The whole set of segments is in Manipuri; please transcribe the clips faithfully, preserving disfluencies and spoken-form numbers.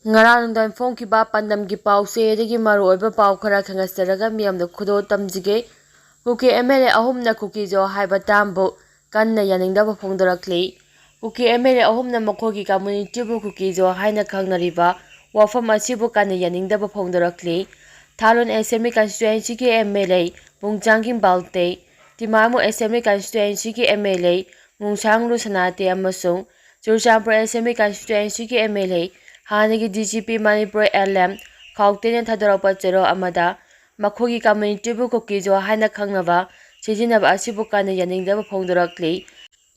ꯉꯔꯥꯡ ꯅꯨꯡꯗꯥꯡ ꯐꯣꯡꯈꯤꯕ ꯄꯥꯟꯗꯝꯒꯤ ꯄꯥꯎꯆꯦꯗꯒꯤ ꯃꯔꯨꯑꯣꯏꯕ ꯄꯥꯎ ꯈꯔ ꯈꯪꯍꯟꯖꯔꯒ ꯃꯤꯌꯥꯝꯗ ꯈꯨꯗꯣꯜ ꯇꯝꯖꯒꯦ꯫ ꯀꯨꯀꯤ ꯑꯦꯝ ꯑꯦꯜ ꯑꯦ ꯑꯍꯨꯝꯅ ꯀꯨꯀꯤ ꯖꯣ ꯍꯥꯏꯕ ꯇꯥꯝꯕꯨ ꯀꯟꯅ ꯌꯥꯅꯤꯡꯗꯕ ꯐꯣꯡꯗꯣꯔꯛꯂꯤ꯫ ꯀꯨꯀꯤ ꯑꯦꯝ ꯑꯦꯜ ꯑꯦ ꯑꯍꯨꯝꯅ ꯃꯈꯣꯏꯒꯤ ꯀꯝꯃ꯭ꯌꯨꯅꯤꯇꯤꯕꯨ ꯀꯨꯀꯤ ꯖꯣ ꯍꯥꯏꯅ ꯈꯪꯅꯔꯤꯕ ꯋꯥꯐꯝ ꯑꯁꯤꯕꯨ ꯀꯟꯅ ꯌꯥꯅꯤꯡꯗꯕ ꯐꯣꯡꯗꯣꯔꯛꯂꯤ꯫ ꯊꯥꯂꯣꯟ ꯑꯦꯁꯦꯝꯕ꯭ꯂꯤ ꯀꯟꯁꯇꯤꯇ꯭ꯋꯦꯟꯁꯤꯒꯤ ꯑꯦꯝ ꯑꯦꯜ ꯑꯦ ꯕꯨꯡꯖꯥꯡꯒꯤꯝ ꯕꯥꯜꯇꯦ, ꯇꯤꯃꯥꯏꯃꯨ ꯑꯦꯁꯦꯝꯕ꯭ꯂꯤ ꯀꯟꯁꯇꯤꯇ꯭ꯋꯦꯟꯁꯤꯒꯤ M L A Ngursanglur Sanate ꯑꯃꯁꯨꯡ ꯆꯨꯔꯆꯥꯟꯄꯨꯔ ꯑꯦꯁꯦꯝꯕ꯭ꯂꯤ ꯀꯟꯁꯇꯤꯇ꯭ꯋꯦꯟꯁꯤꯒꯤ ꯑꯦꯝ ꯑꯦꯜ ꯑꯦ, ꯍꯥꯟꯅꯒꯤ D G P Manipur L M ꯈꯥꯎꯇꯦꯅ ꯊꯥꯗꯣꯔꯛꯄ ꯆꯦꯔꯣꯜ ꯑꯃꯗ ꯃꯈꯣꯏꯒꯤ ꯀꯝꯃ꯭ꯌꯨꯅꯤꯇꯤꯕꯨ ꯀꯨꯀꯤ ꯖꯣ ꯍꯥꯏꯅ ꯈꯪꯅꯕ ꯁꯤꯖꯤꯟꯅꯕ ꯑꯁꯤꯕꯨ ꯀꯟꯅ ꯌꯥꯅꯤꯡꯗꯕ ꯐꯣꯡꯗꯣꯔꯛꯂꯤ꯫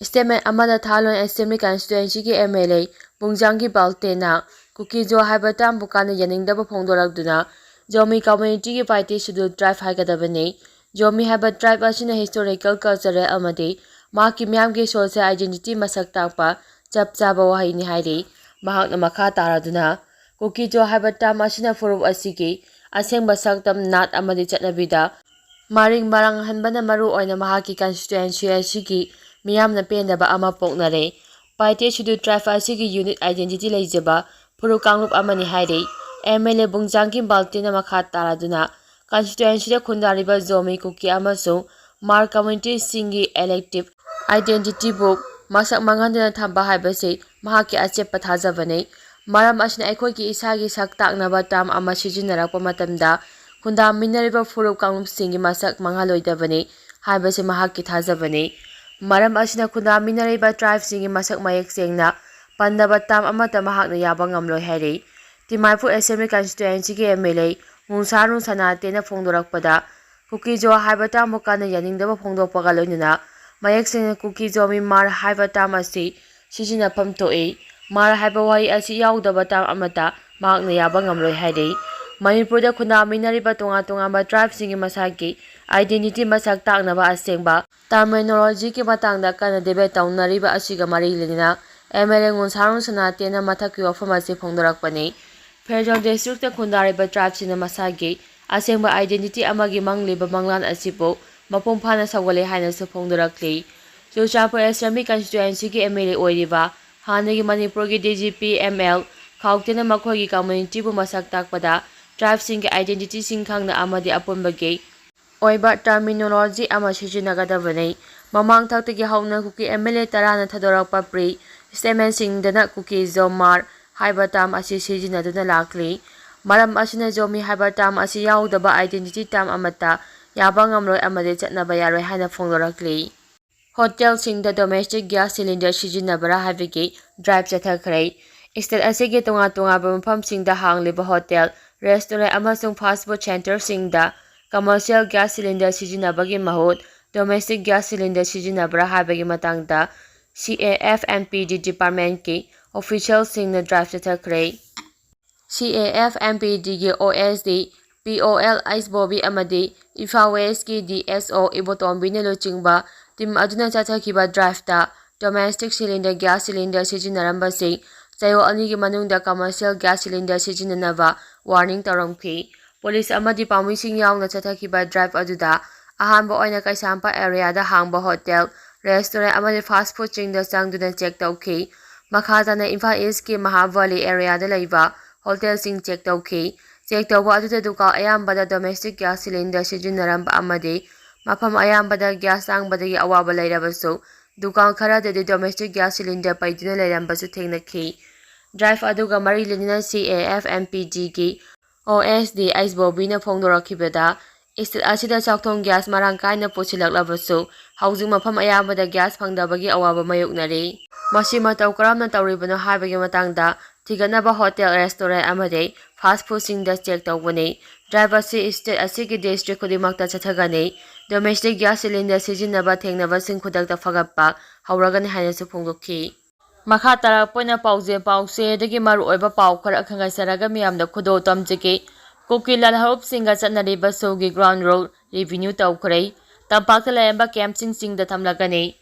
ꯁ꯭ꯇꯦꯠꯃꯦꯟ ꯑꯃꯗ ꯊꯥꯂꯣꯟ ꯑꯦꯁꯦꯝꯕ꯭ꯂꯤ ꯀꯟꯁꯇꯤꯇ꯭ꯋꯦꯟꯁꯤꯒꯤ ꯑꯦꯝ ꯑꯦꯜ ꯑꯦ ꯕꯨꯡꯖꯥꯡꯒꯤ ꯕꯥꯜꯇꯦꯅ ꯀꯨꯀꯤ ꯖꯣ ꯍꯥꯏꯕ ꯇꯥꯝꯕꯨ ꯀꯟꯅ ꯌꯥꯅꯤꯡꯗꯕ ꯐꯣꯡꯗꯣꯔꯛꯇꯨꯅ ꯖꯣꯃꯤ ꯀꯝꯃ꯭ꯌꯨꯅꯤꯇꯤꯒꯤ ꯄꯥꯏꯇꯦ ꯁꯦꯗ꯭ꯌꯨꯜ ꯇ꯭ꯔꯥꯏꯕ ꯍꯥꯏꯒꯗꯕꯅꯤ꯫ ꯖꯣꯃꯤ ꯍꯥꯏꯕ ꯇ꯭ꯔꯥꯏꯕ ꯑꯁꯤꯅ ꯍꯤꯁꯇꯣꯔꯤꯀꯦꯜ, ꯀꯜꯆꯔꯦꯜ ꯑꯃꯗꯤ ꯃꯍꯥꯛꯀꯤ ꯃꯤꯌꯥꯝꯒꯤ ꯁꯣꯁꯦꯜ ꯑꯥꯏꯗꯦꯟꯇꯤꯇꯤ ꯃꯁꯛ ꯇꯥꯛꯄ ꯆꯞ ꯆꯥꯕ ꯋꯥꯍꯩꯅꯤ ꯍꯥꯏꯔꯤ꯫ ꯃꯍꯥꯛꯅ ꯃꯈꯥ ꯇꯥꯔꯗꯨꯅ ꯀꯨꯀꯤ ꯖꯣ ꯍꯥꯏꯕ ꯇꯥꯝ ꯑꯁꯤꯅ ꯐꯨꯔꯨꯞ ꯑꯁꯤꯒꯤ ꯑꯁꯦꯡꯕ ꯁꯛꯇꯝ, ꯅꯥꯠ ꯑꯃꯗꯤ ꯆꯠꯅꯕꯤꯗ ꯃꯔꯤꯡ ꯃꯔꯥꯡꯍꯟꯕꯅ ꯃꯔꯨ ꯑꯣꯏꯅ ꯃꯍꯥꯛꯀꯤ ꯀꯟꯁꯇꯤꯇ꯭ꯋꯦꯟꯁꯤ ꯑꯁꯤꯒꯤ ꯃꯤꯌꯥꯝꯅ ꯄꯦꯟꯗꯕ ꯑꯃ ꯄꯣꯛꯅꯔꯦ꯫ ꯄꯥꯏꯇꯦ ꯁꯦꯗ꯭ꯌꯨꯜ ꯇ꯭ꯔꯥꯏꯕ ꯑꯁꯤꯒꯤ ꯌꯨꯅꯤꯛ ꯑꯥꯏꯗꯦꯟꯇꯤꯇꯤ ꯂꯩꯖꯕ ꯐꯨꯔꯨꯞ ꯀꯥꯡꯂꯨꯞ ꯑꯃꯅꯤ ꯍꯥꯏꯔꯤ꯫ ꯑꯦꯝ ꯑꯦꯜ ꯑꯦ ꯕꯨꯡꯖꯥꯡꯒꯤ ꯕꯥꯜꯇꯤꯅ ꯃꯈꯥ ꯇꯥꯔꯗꯨꯅ ꯀꯟꯁꯇꯤꯇ꯭ꯋꯦꯟꯁꯤꯗ ꯈꯨꯟꯗꯥꯔꯤꯕ ꯖꯣꯃꯤ, ꯀꯨꯀꯤ ꯑꯃꯁꯨꯡ ꯃꯥꯔ ꯀꯝꯃ꯭ꯌꯨꯅꯤꯇꯤꯁꯤꯡꯒꯤ ꯏꯂꯦꯛꯇꯤꯚ ꯑꯥꯏꯗꯦꯟꯇꯤꯇꯤꯕꯨ ꯃꯁꯛ ꯃꯥꯡꯍꯟꯗꯅ ꯊꯝꯕ ꯍꯥꯏꯕꯁꯤ ꯃꯍꯥꯛꯀꯤ ꯑꯆꯦꯠꯄ ꯊꯥꯖꯕꯅꯤ꯫ ꯃꯔꯝ ꯑꯁꯤꯅ ꯑꯩꯈꯣꯏꯒꯤ ꯏꯁꯥꯒꯤ ꯁꯛ ꯇꯥꯛꯅꯕ ꯇꯥꯝ ꯑꯃ ꯁꯤꯖꯤꯟꯅꯔꯛꯄ ꯃꯇꯝꯗ ꯈꯨꯟꯗꯥꯃꯤꯟꯅꯔꯤꯕ ꯐꯨꯔꯨꯞ ꯀꯥꯡꯂꯨꯞꯁꯤꯡꯒꯤ ꯃꯁꯛ ꯃꯥꯡꯍꯜꯂꯣꯏꯗꯕꯅꯤ ꯍꯥꯏꯕꯁꯤ ꯃꯍꯥꯛꯀꯤ ꯊꯥꯖꯕꯅꯤ꯫ ꯃꯔꯝ ꯑꯁꯤꯅ ꯈꯨꯟꯗꯥꯃꯤꯟꯅꯔꯤꯕ ꯇ꯭ꯔꯥꯏꯕꯁꯤꯡꯒꯤ ꯃꯁꯛ ꯃꯌꯦꯛ ꯁꯦꯡꯅ ꯄꯟꯗꯕ ꯇꯥꯝ ꯑꯃꯠꯇ ꯃꯍꯥꯛꯅ ꯌꯥꯕ ꯉꯝꯂꯣꯏ ꯍꯥꯏꯔꯤ꯫ ꯇꯤꯃꯥꯏꯐꯨ ꯑꯦꯁꯦꯝꯕ꯭ꯂꯤ ꯀꯟꯁꯇꯤꯇ꯭ꯋꯦꯟꯁꯤꯒꯤ ꯑꯦꯝ ꯑꯦꯜ ꯑꯦ ꯃꯨꯡꯁꯥꯔꯨ ꯁꯅꯥꯇꯦꯅ ꯐꯣꯡꯗꯣꯔꯛꯄꯗ, ꯀꯨꯀꯤ ꯖꯣ ꯍꯥꯏꯕ ꯇꯥꯝꯕꯨ ꯀꯟꯅ ꯌꯥꯅꯤꯡꯗꯕ ꯐꯣꯡꯗꯣꯛꯄꯒ ꯂꯣꯏꯅꯅ ꯃꯌꯦꯛ ꯁꯦꯡꯅ ꯀꯨꯀꯤ ꯖꯣꯃꯤ ꯃꯥꯔ ꯍꯥꯏꯕ ꯇꯥꯝ ꯑꯁꯤ ꯁꯤꯖꯤꯟꯅꯐꯝ ꯊꯣꯛꯏ꯫ ꯃꯥꯔ ꯍꯥꯏꯕ ꯋꯥꯍꯩ ꯑꯁꯤ ꯌꯥꯎꯗꯕ ꯇꯥꯝ ꯑꯃꯠꯇ ꯃꯍꯥꯛꯅ ꯌꯥꯕ ꯉꯝꯂꯣꯏ ꯍꯥꯏꯔꯤ꯫ ꯃꯅꯤꯄꯨꯔꯗ ꯈꯨꯟꯗꯥꯃꯤꯟꯅꯔꯤꯕ ꯇꯣꯉꯥꯟ ꯇꯣꯉꯥꯟꯕ ꯇ꯭ꯔꯥꯏꯕꯁꯤꯡꯒꯤ ꯃꯁꯥꯒꯤ ꯑꯥꯏꯗꯦꯟꯇꯤꯇꯤ ꯃꯁꯛ ꯇꯥꯛꯅꯕ ꯑꯁꯦꯡꯕ ꯇꯔꯃꯤꯅꯣꯂꯣꯖꯤꯒꯤ ꯃꯇꯥꯡꯗ ꯀꯟꯅ ꯗꯤꯕꯦꯠ ꯇꯧꯅꯔꯤꯕ ꯑꯁꯤꯒ ꯃꯔꯤ ꯂꯩꯅꯅ ꯑꯦꯝ ꯑꯦꯜ ꯑꯦ ꯉꯨꯟꯁꯥꯔꯨ ꯁꯅꯥꯇꯦꯅ ꯃꯊꯛꯀꯤ ꯋꯥꯐꯝ ꯑꯁꯤ ꯐꯣꯡꯗꯣꯔꯛꯄꯅꯤ꯫ ꯐꯦꯔꯖꯥꯎ ꯗꯤꯁꯇ꯭ꯔꯤꯛꯇ ꯈꯨꯟꯗꯥꯔꯤꯕ ꯇ꯭ꯔꯥꯏꯕꯁꯤꯡꯅ ꯃꯁꯥꯒꯤ ꯑꯁꯦꯡꯕ ꯑꯥꯏꯗꯦꯟꯇꯤꯇꯤ ꯑꯃꯒꯤ ꯃꯪꯂꯤꯕ ꯃꯪꯂꯥꯟ ꯑꯁꯤꯕꯨ ꯃꯄꯨꯡ ꯐꯥꯅ ꯁꯧꯒꯠꯂꯦ ꯍꯥꯏꯅꯁꯨ ꯐꯣꯡꯗꯣꯔꯛꯂꯤ꯫ ꯆꯨꯔꯆꯥꯟꯄꯨꯔ ꯑꯦꯁꯦꯝꯕ꯭ꯂꯤ ꯀꯟꯁꯇꯤꯇ꯭ꯋꯦꯟꯁꯤꯒꯤ ꯑꯦꯝ ꯑꯦꯜ ꯑꯦ ꯑꯣꯏꯔꯤꯕ ꯍꯥꯟꯅꯒꯤ ꯃꯅꯤꯄꯨꯔꯒꯤ D G P M L ꯈꯥꯎꯇꯦꯅ ꯃꯈꯣꯏꯒꯤ community ꯕꯨ ꯃꯁꯛ ꯇꯥꯛꯄꯗ tribe ꯁꯤꯡꯒꯤ identity ꯁꯤꯡ ꯈꯪꯅ ꯑꯃꯗꯤ ꯑꯄꯨꯟꯕꯒꯤ ꯑꯣꯏꯕ terminology ꯑꯃ ꯁꯤꯖꯤꯟꯅꯒꯗꯕꯅꯤ꯫ ꯃꯃꯥꯡ ꯊꯛꯇꯒꯤ ꯍꯧꯅ ꯀꯨꯀꯤ M L A ꯇꯔꯥꯅ ꯊꯥꯗꯣꯔꯛꯄ pre statement ꯁꯤꯡꯗꯅ ꯀꯨꯀꯤ ꯖꯣꯃꯥꯔ ꯍꯥꯏꯕ term ꯑꯁꯤ ꯁꯤꯖꯤꯟꯅꯗꯨꯅ ꯂꯥꯛꯂꯤ꯫ ꯃꯔꯝ ꯑꯁꯤꯅ ꯖꯣꯃꯤ ꯍꯥꯏꯕ term ꯑꯁꯤ ꯌꯥꯎꯗꯕ identity term ꯑꯃꯠꯇ ꯌꯥꯕ ꯉꯝꯂꯣꯏ ꯑꯃꯗꯤ ꯆꯠꯅꯕ ꯌꯥꯔꯣꯏ ꯍꯥꯏꯅ ꯐꯣꯡꯗꯣꯔꯛꯂꯤ꯫ ꯍꯣꯇꯦꯜꯁꯤꯡꯗ domestic gas cylinder ꯁꯤꯖꯤꯟꯅꯕ꯭ꯔꯥ ꯍꯥꯏꯕꯒꯤ drive ꯆꯠꯊꯈ꯭ꯔꯦ꯫ State ꯑꯁꯤꯒꯤ ꯇꯣꯉꯥꯟ ꯇꯣꯉꯥꯟꯕ ꯃꯐꯝꯁꯤꯡꯗ ꯍꯥꯡꯂꯤꯕ ꯍꯣꯇꯦꯜ, restaurant ꯑꯃꯁꯨꯡ fast food centre ꯁꯤꯡꯗ commercial gas cylinder ꯁꯤꯖꯤꯟꯅꯕꯒꯤ ꯃꯍꯨꯠ domestic gas cylinder ꯁꯤꯖꯤꯟꯅꯕ꯭ꯔꯥ ꯍꯥꯏꯕꯒꯤ ꯃꯇꯥꯡꯗ C A F and P D department ꯀꯤ official ꯁꯤꯡꯅ drive ꯆꯠꯊꯈ꯭ꯔꯦ꯫ C A F and P D ꯒꯤ O S D P O L ꯑꯩꯁꯕꯣꯕꯤ ꯑꯃꯗꯤ ꯏꯝꯐꯥꯜ West ꯀꯤ D S O ꯏꯕꯣꯇꯣꯝꯕꯤꯅ ꯂꯨꯆꯤꯡꯕ team ꯑꯗꯨꯅ ꯆꯠꯊꯈꯤꯕ drive ꯇ domestic cylinder gas cylinder ꯁꯤꯖꯤꯟꯅꯔꯝꯕꯁꯤꯡ ꯆꯌꯣꯜ ꯑꯅꯤꯒꯤ ꯃꯅꯨꯡꯗ commercial gas cylinder ꯁꯤꯖꯤꯟꯅꯅꯕ warning ꯇꯧꯔꯝꯈꯤ꯫ Police ꯑꯃꯗꯤ ꯄꯥꯝꯃꯤꯁꯤꯡ ꯌꯥꯎꯅ ꯆꯠꯊꯈꯤꯕ drive ꯑꯗꯨꯗ ꯑꯍꯥꯟꯕ ꯑꯣꯏꯅ ꯀꯩꯁꯥꯝꯄꯥꯠ area ꯗ ꯍꯥꯡꯕ ꯍꯣꯇꯦꯜ, restaurant ꯑꯃꯗꯤ fast food ꯁꯤꯡꯗ ꯆꯪꯗꯨꯅ check ꯇꯧꯈꯤ꯫ ꯃꯈꯥ ꯇꯥꯅ ꯏꯝꯐꯥꯜ East ꯀꯤ ꯃꯍꯥꯕꯂꯤ area ꯗ ꯂꯩꯕ ꯍꯣꯇꯦꯜꯁꯤꯡ check ꯇꯧꯈꯤ꯫ Check ꯇꯧꯕ ꯑꯗꯨꯗ ꯗꯨꯀꯥꯟ ꯑꯌꯥꯝꯕꯗ domestic gas cylinder ꯁꯤꯖꯤꯟꯅꯔꯝꯕ ꯑꯃꯗꯤ ꯃꯐꯝ ꯑꯌꯥꯝꯕꯗ gas ꯇꯥꯡꯕꯗꯒꯤ ꯑꯋꯥꯕ ꯂꯩꯔꯕꯁꯨ, ꯗꯨꯀꯥꯟ ꯈꯔꯗꯗꯤ domestic gas cylinder ꯄꯩꯗꯨꯅ ꯂꯩꯔꯝꯕꯁꯨ ꯊꯦꯡꯅꯈꯤ꯫ Drive ꯑꯗꯨꯒ ꯃꯔꯤ ꯂꯩꯅꯅ C A F and P D ꯒꯤ O S D ꯑꯩꯁꯕꯣꯕꯤꯅ ꯐꯣꯡꯗꯣꯔꯛꯈꯤꯕꯗ, state ꯑꯁꯤꯗ ꯆꯥꯛꯊꯣꯡ gas ꯃꯔꯥꯡ ꯀꯥꯏꯅ ꯄꯨꯁꯤꯜꯂꯛꯂꯕꯁꯨ, ꯍꯧꯖꯤꯛ ꯃꯐꯝ ꯑꯌꯥꯝꯕꯗ gas ꯐꯪꯗꯕꯒꯤ ꯑꯋꯥꯕ ꯃꯥꯌꯣꯛꯅꯔꯤ꯫ ꯃꯁꯤ ꯃꯇꯧ ꯀꯔꯝꯅ ꯇꯧꯔꯤꯕꯅꯣ ꯍꯥꯏꯕꯒꯤ ꯃꯇꯥꯡꯗ ꯊꯤꯒꯠꯅꯕ ꯍꯣꯇꯦꯜ, restaurant ꯑꯃꯗꯤ fast food ꯁꯤꯡꯗ check ꯇꯧꯕꯅꯤ꯫ Drive ꯑꯁꯤ state ꯑꯁꯤꯒꯤ district ꯈꯨꯗꯤꯡꯃꯛꯇ ꯆꯠꯊꯒꯅꯤ꯫ Domestic gas cylinder ꯁꯤꯖꯤꯟꯅꯕ ꯊꯦꯡꯅꯕꯁꯤꯡ ꯈꯨꯗꯛꯇ ꯐꯒꯠꯄ ꯍꯧꯔꯒꯅꯤ ꯍꯥꯏꯅꯁꯨ ꯐꯣꯡꯗꯣꯛꯈꯤ꯫ ꯃꯈꯥ ꯇꯥꯔꯛꯄ ꯑꯣꯏꯅ ꯄꯥꯎꯖꯦꯜ ꯄꯥꯎꯆꯦꯗꯒꯤ ꯃꯔꯨꯑꯣꯏꯕ ꯄꯥꯎ ꯈꯔ ꯈꯪꯒꯠꯆꯔꯒ ꯃꯤꯌꯥꯝꯗ ꯈꯨꯗꯣꯜ ꯇꯝꯖꯒꯦ꯫ ꯀꯨꯀꯤ ꯂꯥꯜꯍꯧꯂꯨꯞꯁꯤꯡꯒ ꯆꯠꯅꯔꯤꯕ ꯁꯣꯒꯤ ground rule revenue ꯇꯧꯈ꯭ꯔꯦ꯫ ꯇꯝꯄꯥꯛꯇ ꯂꯩꯔꯝꯕ camp ꯁꯤꯡ ꯆꯤꯡꯗ ꯊꯝꯂꯒꯅꯤ꯫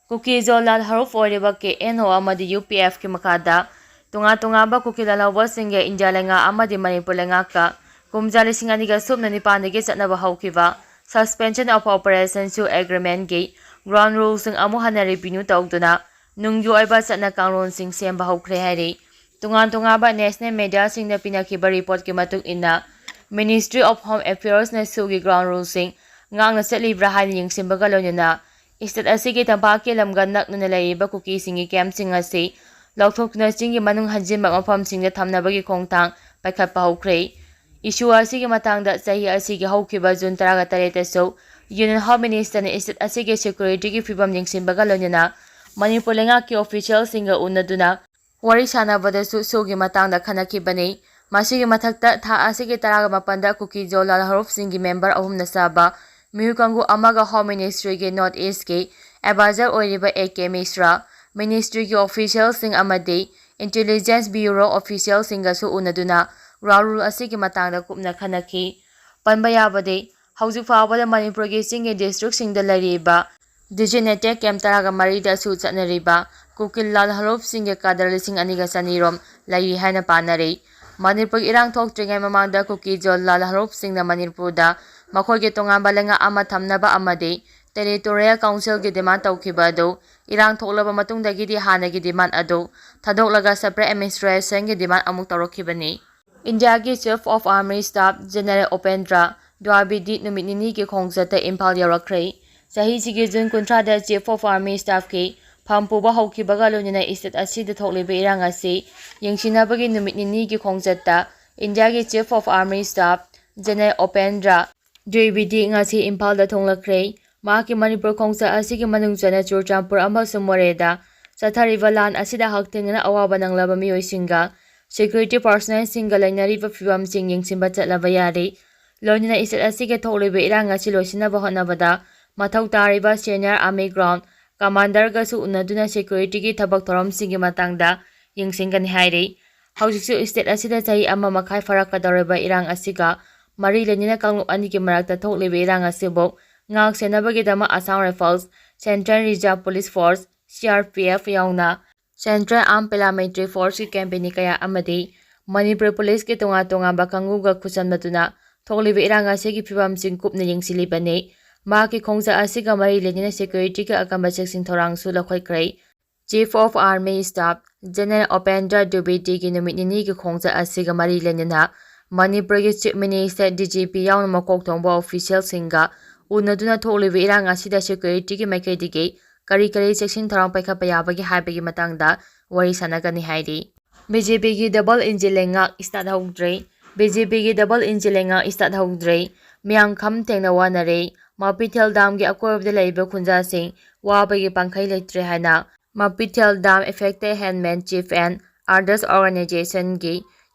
ꯀꯨꯀꯤ ꯖꯣ ꯂꯥꯜꯍꯧꯂꯨꯞ ꯑꯣꯏꯔꯤꯕ K N O ꯑꯃꯗꯤ U P F ꯀꯤ ꯃꯈꯥꯗ ꯇꯣꯉꯥꯟ ꯇꯣꯉꯥꯟꯕ ꯀꯨꯀꯤ ꯂꯥꯜꯍꯧꯕꯁꯤꯡꯒ ꯏꯟꯗꯤꯌꯥ ꯂꯩꯉꯥꯛ ꯑꯃꯗꯤ ꯃꯅꯤꯄꯨꯔ ꯂꯩꯉꯥꯛꯀ ꯀꯨꯝꯖꯥ ꯂꯤꯁꯤꯡ ꯑꯅꯤꯒ ꯁꯨꯞꯅ ꯅꯤꯄꯥꯟꯗꯒꯤ ꯆꯠꯅꯕ ꯍꯧꯈꯤꯕ Suspension of Operation ꯁꯨ agreement ꯀꯤ ground rule ꯁꯤꯡ ꯑꯃꯨꯛ ꯍꯟꯅ revenue ꯇꯧꯗꯨꯅ ꯅꯨꯡꯒꯤ ꯑꯣꯏꯕ ꯆꯠꯅ ꯀꯥꯡꯂꯣꯟꯁꯤꯡ ꯁꯦꯝꯕ ꯍꯧꯈ꯭ꯔꯦ ꯍꯥꯏꯔꯤ꯫ ꯇꯣꯉꯥꯟ ꯇꯣꯉꯥꯟꯕ national mediaꯁꯤꯡꯅ ꯄꯤꯅꯈꯤꯕ reportꯀꯤ ꯃꯇꯨꯡ ꯏꯟꯅ, Ministry of Home Affairsꯅ SoO ꯒꯤ ground ruleꯁꯤꯡ ꯉꯥꯛꯅ ꯆꯠꯂꯤꯕ꯭ꯔꯥ ꯍꯥꯏꯅ ꯌꯦꯡꯁꯤꯟꯕꯒ ꯂꯣꯏꯅꯅ state ꯑꯁꯤꯒꯤ ꯇꯝꯄꯥꯛꯀꯤ ꯂꯝꯒ ꯅꯛꯅꯅ ꯂꯩꯔꯤꯕ ꯀꯨꯀꯤꯁꯤꯡꯒꯤ campꯁꯤꯡ ꯑꯁꯤ ꯂꯧꯊꯣꯛꯇꯨꯅ ꯆꯤꯡꯒꯤ ꯃꯅꯨꯡ ꯍꯟꯖꯤꯟꯕ ꯃꯐꯝꯁꯤꯡꯗ ꯊꯝꯅꯕꯒꯤ ꯈꯣꯡꯊꯥꯡ ꯄꯥꯏꯈꯠꯄ ꯍꯧꯈ꯭ꯔꯦ꯫ Issue ꯑꯁꯤꯒꯤ ꯃꯇꯥꯡꯗ ꯆꯍꯤ ꯑꯁꯤꯒꯤ ꯍꯧꯈꯤꯕ June ꯇꯔꯥꯒ ꯇꯔꯦꯠꯇꯁꯨ Union Home Ministerꯅ state ꯑꯁꯤꯒꯤ securityꯒꯤ ꯐꯤꯕꯝ ꯌꯦꯡꯁꯤꯟꯕꯒ ꯂꯣꯏꯅꯅ ꯃꯅꯤꯄꯨꯔ ꯂꯩꯉꯥꯛꯀꯤ officialꯁꯤꯡꯒ ꯎꯅꯗꯨꯅ ꯋꯥꯔꯤ ꯁꯥꯟꯅꯕꯗꯁꯨ SoOꯒꯤ ꯃꯇꯥꯡꯗ ꯈꯟꯅꯈꯤꯕꯅꯤ꯫ ꯃꯁꯤꯒꯤ ꯃꯊꯛꯇ, ꯊꯥ ꯑꯁꯤꯒꯤ ꯇꯔꯥꯒ ꯃꯥꯄꯟꯗ ꯀꯨꯀꯤ-ꯖꯣ ꯂꯥꯜꯍꯧꯂꯨꯞꯁꯤꯡꯒꯤ member ꯑꯍꯨꯝꯅ ꯁꯥꯕ ꯃꯤꯑꯣꯏ ꯀꯥꯡꯕꯨ ꯑꯃꯒ Home Ministryꯒꯤ North Eastꯀꯤ advisor ꯑꯣꯏꯔꯤꯕ A K ꯃꯤꯁ꯭ꯔꯥ, ministryꯒꯤ officialꯁꯤꯡ ꯑꯃꯗꯤ Intelligence Bureau officialꯁꯤꯡꯒꯁꯨ ꯎꯅꯗꯨꯅ ground rule ꯑꯁꯤꯒꯤ ꯃꯇꯥꯡꯗ ꯀꯨꯞꯅ ꯈꯟꯅꯈꯤ꯫ ꯄꯟꯕ ꯌꯥꯕꯗꯤ, ꯍꯧꯖꯤꯛ ꯐꯥꯎꯕꯗ ꯃꯅꯤꯄꯨꯔꯒꯤ ꯆꯤꯡꯒꯤ districtꯁꯤꯡꯗ ꯂꯩꯔꯤꯕ designated camp ꯇꯔꯥꯒ ꯃꯔꯤꯗꯁꯨ ꯆꯠꯅꯔꯤꯕ ꯀꯨꯀꯤ ꯂꯥꯜꯍꯧꯂꯨꯞꯁꯤꯡꯒꯤ cadre ꯂꯤꯁꯤꯡ ꯑꯅꯤꯒ ꯆꯅꯤꯔꯣꯝ ꯂꯩꯔꯤ ꯍꯥꯏꯅ ꯄꯥꯅꯔꯤ꯫ ꯃꯅꯤꯄꯨꯔꯒꯤ ꯏꯔꯥꯡ ꯊꯣꯛꯇ꯭ꯔꯤꯉꯩ ꯃꯃꯥꯡꯗ ꯀꯨꯀꯤ-ꯖꯣ ꯂꯥꯜꯍꯧꯂꯨꯞꯁꯤꯡꯅ ꯃꯅꯤꯄꯨꯔꯗ ꯃꯈꯣꯏꯒꯤ ꯇꯣꯉꯥꯟꯕ ꯂꯩꯉꯥꯛ ꯑꯃ ꯊꯝꯅꯕ ꯑꯃꯗꯤ Territorial Councilꯒꯤ demand ꯇꯧꯈꯤꯕ ꯑꯗꯨ ꯏꯔꯥꯡ ꯊꯣꯛꯂꯕ ꯃꯇꯨꯡꯗꯒꯤꯗꯤ ꯍꯥꯟꯅꯒꯤ demand ꯑꯗꯨ ꯊꯥꯗꯣꯛꯂꯒ separate administrationꯒꯤ demand ꯑꯃꯨꯛ ꯇꯧꯔꯛꯈꯤꯕꯅꯤ꯫ ꯏꯟꯗꯤꯌꯥꯒꯤ Chief of Army Staff General Upendra Dwivedi ꯅꯨꯃꯤꯠ ꯅꯤꯅꯤꯒꯤ ꯈꯣꯡꯆꯠꯇ Imphal ꯌꯧꯔꯛꯈ꯭ꯔꯦ꯫ ꯆꯍꯤꯁꯤꯒꯤ June ꯀꯨꯟꯊ꯭ꯔꯥꯗ Chief of Army Staffꯀꯤ ꯐꯝ ꯄꯨꯕ ꯍꯧꯈꯤꯕꯒ ꯂꯣꯏꯅꯅ state ꯑꯁꯤꯗ ꯊꯣꯛꯂꯤꯕ ꯏꯔꯥꯡ ꯑꯁꯤ ꯌꯦꯡꯁꯤꯟꯅꯕꯒꯤ ꯅꯨꯃꯤꯠ ꯅꯤꯅꯤꯒꯤ ꯈꯣꯡꯆꯠꯇ ꯏꯟꯗꯤꯌꯥꯒꯤ Chief of Army Staff General Upendra ꯗ꯭ꯋꯤꯕꯦꯗꯤ ꯉꯁꯤ ꯏꯝꯐꯥꯜꯗ ꯊꯨꯡꯂꯈ꯭ꯔꯦ꯫ ꯃꯍꯥꯛꯀꯤ ꯃꯅꯤꯄꯨꯔ ꯈꯣꯡꯆꯠ ꯑꯁꯤꯒꯤ ꯃꯅꯨꯡ ꯆꯟꯅ ꯆꯨꯔꯆꯥꯟꯄꯨꯔ ꯑꯃꯁꯨꯡ ꯃꯣꯔꯦꯗ ꯆꯠꯊꯔꯤꯕ ꯂꯥꯟ ꯑꯁꯤꯗ ꯍꯛꯊꯦꯡꯅꯅ ꯑꯋꯥꯕ ꯅꯪꯂꯕ ꯃꯤꯑꯣꯏꯁꯤꯡꯒ security personnelꯁꯤꯡꯒ ꯂꯩꯅꯔꯤꯕ ꯐꯤꯕꯝꯁꯤꯡ ꯌꯦꯡꯁꯤꯟꯕ ꯆꯠꯂꯕ ꯌꯥꯔꯦ꯫ ꯂꯣꯏꯅꯅ state ꯑꯁꯤꯒꯤ ꯊꯣꯛꯂꯤꯕ ꯏꯔꯥꯡ ꯑꯁꯤ ꯂꯣꯏꯁꯤꯟꯅꯕ ꯍꯣꯠꯅꯕꯗ ꯃꯊꯧ ꯇꯥꯔꯤꯕ senior army ground commanderꯒꯁꯨ ꯎꯅꯗꯨꯅ securityꯒꯤ ꯊꯕꯛ ꯊꯧꯔꯝꯁꯤꯡꯒꯤ ꯃꯇꯥꯡꯗ ꯌꯦꯡꯁꯤꯟꯒꯅꯤ ꯍꯥꯏꯔꯤ꯫ ꯍꯧꯖꯤꯛꯁꯨ state ꯑꯁꯤꯗ ꯆꯍꯤ ꯑꯃ ꯃꯈꯥꯏ ꯐꯥꯔꯛꯀꯗꯧꯔꯤꯕ ꯏꯔꯥꯡ ꯑꯁꯤꯒ ꯃꯔꯤ ꯂꯩꯅꯅ ꯀꯥꯡꯂꯨꯞ ꯑꯅꯤꯒꯤ ꯃꯔꯛꯇ ꯊꯣꯛꯂꯤꯕ ꯏꯔꯥꯡ ꯑꯁꯤꯕꯨ ꯉꯥꯛ ꯁꯦꯟꯅꯕꯒꯤꯗꯃꯛ Assam Rifles, Central Reserve Police Force, C R P F ꯌꯥꯎꯅ Central Armed Paramilitary Forceꯀꯤ company ꯀꯌꯥ ꯑꯃꯗꯤ ꯃꯅꯤꯄꯨꯔ Policeꯀꯤ ꯇꯣꯉꯥꯟ ꯇꯣꯉꯥꯟꯕ ꯀꯥꯡꯕꯨꯒ ꯈꯨꯠꯁꯝꯅꯗꯨꯅ ꯊꯣꯛꯂꯤꯕ ꯏꯔꯥꯡ ꯑꯁꯤꯒꯤ ꯐꯤꯕꯝꯁꯤꯡ ꯀꯨꯞꯅ ꯌꯦꯡꯁꯤꯜꯂꯤꯕꯅꯤ꯫ ꯃꯍꯥꯛꯀꯤ ꯈꯣꯡꯆꯠ ꯑꯁꯤꯒ ꯃꯔꯤ ꯂꯩꯅꯅ securityꯒꯤ ꯑꯀꯟꯕ ꯆꯦꯛꯁꯤꯟ ꯊꯧꯔꯥꯡꯁꯨ ꯂꯧꯈꯠꯈ꯭ꯔꯦ꯫ Chief of Army Staff General Upendra Dwivediꯒꯤ ꯅꯨꯃꯤꯠ ꯅꯤꯅꯤꯒꯤ ꯈꯣꯡꯆꯠ ꯑꯁꯤꯒ ꯃꯔꯤ ꯂꯩꯅꯅ ꯃꯅꯤꯄꯨꯔꯒꯤ Chief Minister, D G P ꯌꯥꯎꯅ ꯃꯀꯣꯛ ꯊꯣꯡꯕ officialꯁꯤꯡꯒ ꯎꯅꯗꯨꯅ ꯊꯣꯛꯂꯤꯕ ꯏꯔꯥꯡ ꯑꯁꯤꯗ securityꯒꯤ ꯃꯥꯏꯀꯩꯗꯒꯤ ꯀꯔꯤ ꯀꯔꯤ ꯆꯦꯛꯁꯤꯟ ꯊꯧꯔꯥꯡ ꯄꯥꯏꯈꯠꯄ ꯌꯥꯕꯒꯦ ꯍꯥꯏꯕꯒꯤ ꯃꯇꯥꯡꯗ ꯋꯥꯔꯤ ꯁꯥꯟꯅꯒꯅꯤ ꯍꯥꯏꯔꯤ꯫ BJPꯒꯤ double engine ꯂꯩꯉꯥꯛ start ꯍꯧꯗ꯭ꯔꯦ꯫ BJPꯒꯤ double engine ꯂꯩꯉꯥꯛ start ꯍꯧꯗ꯭ꯔꯦ꯫ ꯃꯤꯌꯥꯝ ꯈꯝ ꯊꯦꯡꯅ ꯋꯥꯅꯔꯦ꯫ ꯃꯥꯄꯤꯊꯦꯜ dam ꯒꯤ ꯑꯀꯣꯏꯕꯗ ꯂꯩꯔꯤꯕ ꯈꯨꯟꯖꯥꯁꯤꯡ ꯋꯥꯕꯒꯤ ꯄꯥꯡꯈꯩ ꯂꯩꯇ꯭ꯔꯦ ꯍꯥꯏꯅ ꯃꯥꯄꯤꯊꯦꯜ dam affected herdsmen chief and others organization ꯒꯤ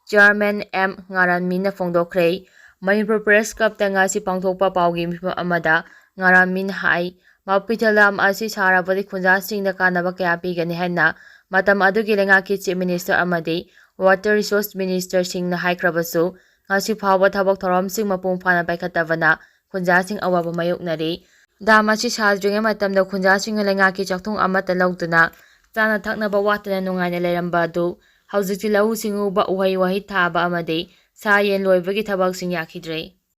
chairman M ꯉꯥꯔꯥꯟꯃꯤꯅ ꯐꯣꯡꯗꯣꯛꯈ꯭ꯔꯦ꯫ Manipur Press Club ꯇ ꯉꯁꯤ ꯄꯥꯡꯊꯣꯛꯄ ꯄꯥꯎꯒꯤ ꯃꯤꯐꯝ ꯑꯃꯗ ꯉꯥꯔꯥꯟꯃꯤꯅ ꯍꯥꯏ, ꯃꯥꯄꯤꯊꯦꯜ dam ꯑꯁꯤ ꯁꯥꯔꯕꯗꯤ ꯈꯨꯟꯖꯥꯁꯤꯡꯗ ꯀꯥꯟꯅꯕ ꯀꯌꯥ ꯄꯤꯒꯅꯤ ꯍꯥꯏꯅ ꯃꯇꯝ ꯑꯗꯨꯒꯤ ꯂꯩꯉꯥꯛꯀꯤ Chief Minister ꯑꯃꯗꯤ Water Resource Minister ꯁꯤꯡꯅ ꯍꯥꯏꯈ꯭ꯔꯕꯁꯨ, ꯉꯁꯤ ꯐꯥꯎꯕ ꯊꯕꯛ ꯊꯧꯔꯝꯁꯤꯡ ꯃꯄꯨꯡ ꯐꯥꯅ ꯄꯥꯏꯈꯠꯇꯕꯅ ꯈꯨꯟꯖꯥꯁꯤꯡ ꯑꯋꯥꯕ ꯃꯥꯌꯣꯛꯅꯔꯤ꯫ Dam ꯑꯁꯤ ꯁꯥꯗ꯭ꯔꯤꯉꯩ ꯃꯇꯝꯗ ꯈꯨꯟꯖꯥꯁꯤꯡꯅ ꯂꯩꯉꯥꯛꯀꯤ ꯆꯥꯛꯊꯨꯡ ꯑꯃꯠꯇ ꯂꯧꯗꯨꯅ ꯆꯥꯅ ꯊꯛꯅꯕ ꯋꯥꯠꯇꯅ ꯅꯨꯡꯉꯥꯏꯅ ꯂꯩꯔꯝꯕ ꯑꯗꯨ ꯍꯧꯖꯤꯛꯇꯤ ꯂꯧꯎ ꯁꯤꯡꯎꯕ, ꯎꯍꯩ ꯋꯥꯍꯩ ꯊꯥꯕ ꯑꯃꯗꯤ ꯁꯥ ꯌꯦꯟ ꯂꯣꯏꯕꯒꯤ ꯊꯕꯛꯁꯤꯡ ꯌꯥꯈꯤꯗ꯭ꯔꯦ꯫